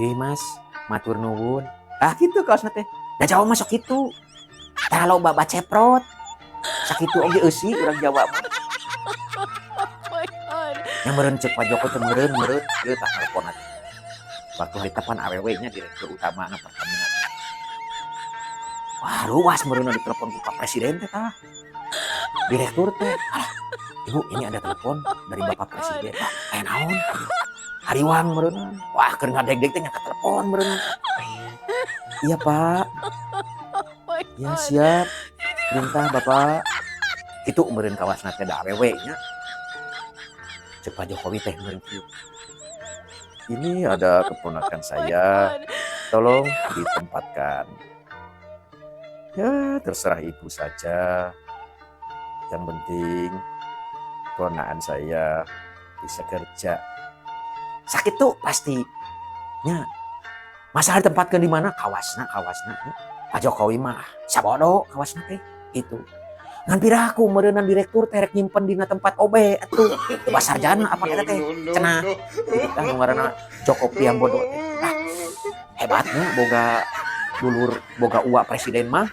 Iya, Mas, matur nuwun. Ah, gitu kaosna teh. Da Jawa mah sok kitu. Tah, loba baceprot. Sakitu oge eusi urang Jawa mah. My God. Yang meureun ceuk Pak Joko teh, meureun meureun ieu tah telepon teh. Waktu harita pan awewe nya direktur utama na Pertamina teh. Wah, ruas meureun ditelepon ku Pak Presiden teh tah. Direktur teh, "Alah, Ibu, ini ada telepon dari Bapak Presiden." "Wah, aya naon?" Hariwang meureun. Wah, keur ngadegdeg teh ngangkat telepon meureun. "Iya, Pak." My "Ya, God. Siap. Perintah Bapak." Itu meureun kawasna teh, da awewe nya. Ceuk Pak Jokowi teh meureun kieu. "Ini ada keponakan saya, God. Tolong ditempatkan." "Ya, terserah Ibu saja. Yang penting ponakan saya bisa kerja." Sakitu pasti. Nya. Masalah ditempatkan di mana? Kawasna, kawasna. Pak Jokowi mah sabodo kawasna teh itu. Ngan piraku meureunan direktur teh rek nyimpen dina tempat OB atuh. Teu sarjana apa eta teh? Cenah. Itu tah nu ngaranna Joko Priambodo teh. Ah, hebatnya boga dulur, boga uak presiden mah.